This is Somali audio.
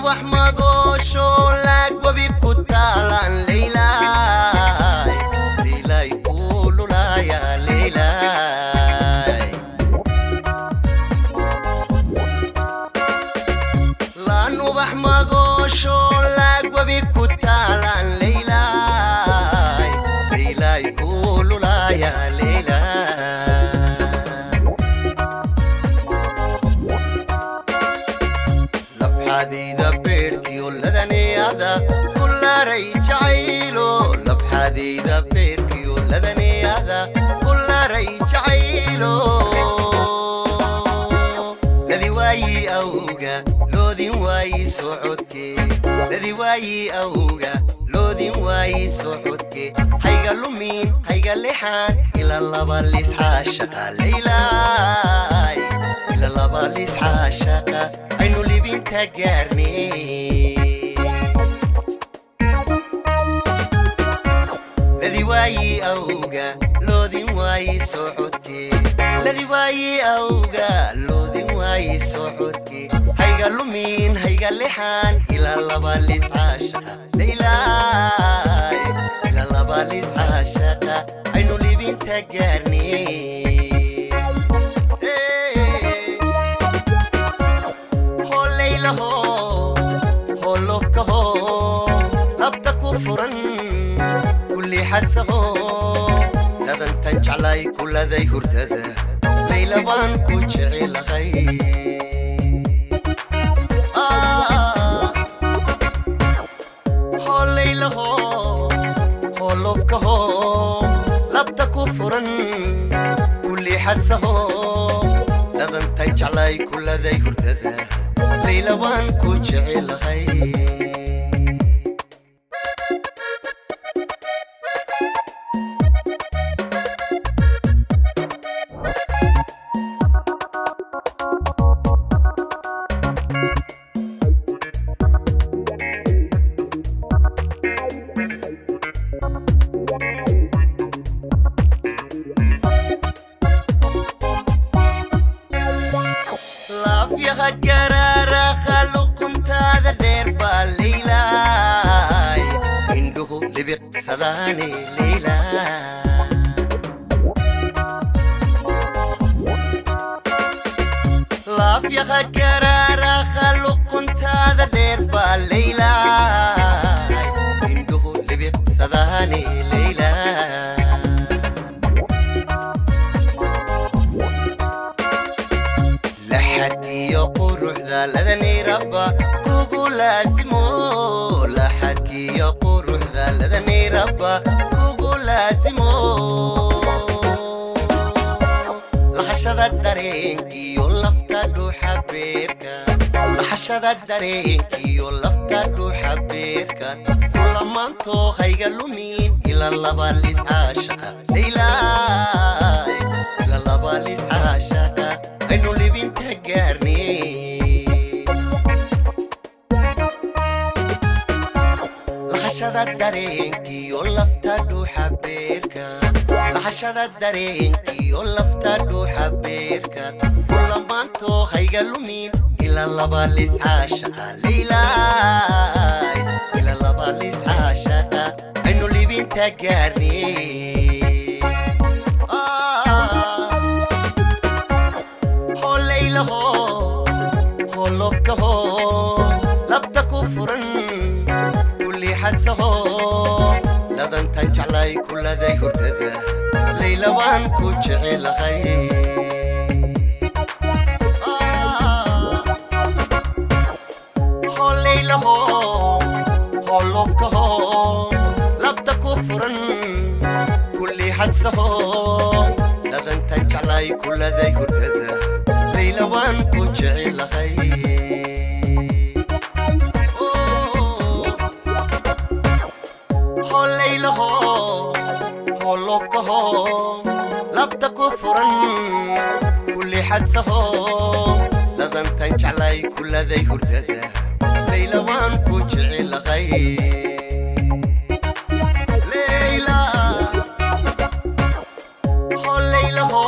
Laanubax magoosho laag webi ku taalaan Leylaay, Leylaay kuululaaya Leylaay. Laanubax magoosho laag webi ku taalaan Leylaay, Leylaay kuululaaya Leylaay. Labxadayda beerkiyo ladaneyada kulaaray jacaylo, labxadayda beerkiyo ladaneyada kulaaray jacaylo. Ladi waayi awga loodin waayi socodke, ladi waayi awga loodin waayi socodke. Hayga lumin, hayga lexaan ila laba lisxaashaqa Leylaay, ila laba lisxaashaqa aynu libinta gaarnay. Ladi waayi awga loodin waayi socodke, ladi waayi awga loodin waayi socodke. Hayga lumin, hayga lexaan ila laba liscaashaqa Leylaay, ila laba liscaashaqa aynu libinta gaarnay. Hey. Ho Leylaho, holofkaho labta ku furan kulli xadsaho, ladantan jeclay kuladay hurdada Layla waan ku jecelahay. Ah, ho Laylaho, holofkaho labta ku furan kulli xadsaho, ladantan jeclay kuladay hurdada Layla waan ku jecelahay. Laafyaha garaaraha luquntaada dheer baa Leylaay, indhuhu libiqsadaane Leylaay. Laafyaha garaaraha luquntaada dheer baa Leylaay, indhuhu libiqsadaane Leylaay. Laxadkiyo quruxda ladanay rabba kugu laasimo, laxadkiyo quruxda ladanay rabba kugu laasimo. Lahashada dareenkiyo lafta dhuuxa beerka, lahashada dareenkiyo lafta dhuuxa beerka kulamaanto hayga lumin ila laba liscaashaqa Leylaay, ila laba liscaashaqa aynu libinta gaarnay. Lahashada dareenkiyo lafta dhuuxa beerka, lahashada dareenkiyo lafta dhuuxa beerka kulamaanto hayga lumin ila laba liscaashaqa Leylaay, ila laba liscaashaqa aynu libinta gaarnay. Ah, ho Laylaho, holofkaho labta ku furan kulli xadsaho, ladantan jeclay kuladay hurdada Layla waan ku jecelahay. Ah, ho Laylaho, holofkaho labta ku furan kulli xadsaho, ladantan jeclay kuladay hurdada Layla waan ku jecelahay. Oh, ho Laylaho, holofkaho labta ku furan kulli xadsaho, ladantan jeclay kuladay hurdada Layla waan ku jecelahay. Layla, ho Laylaho.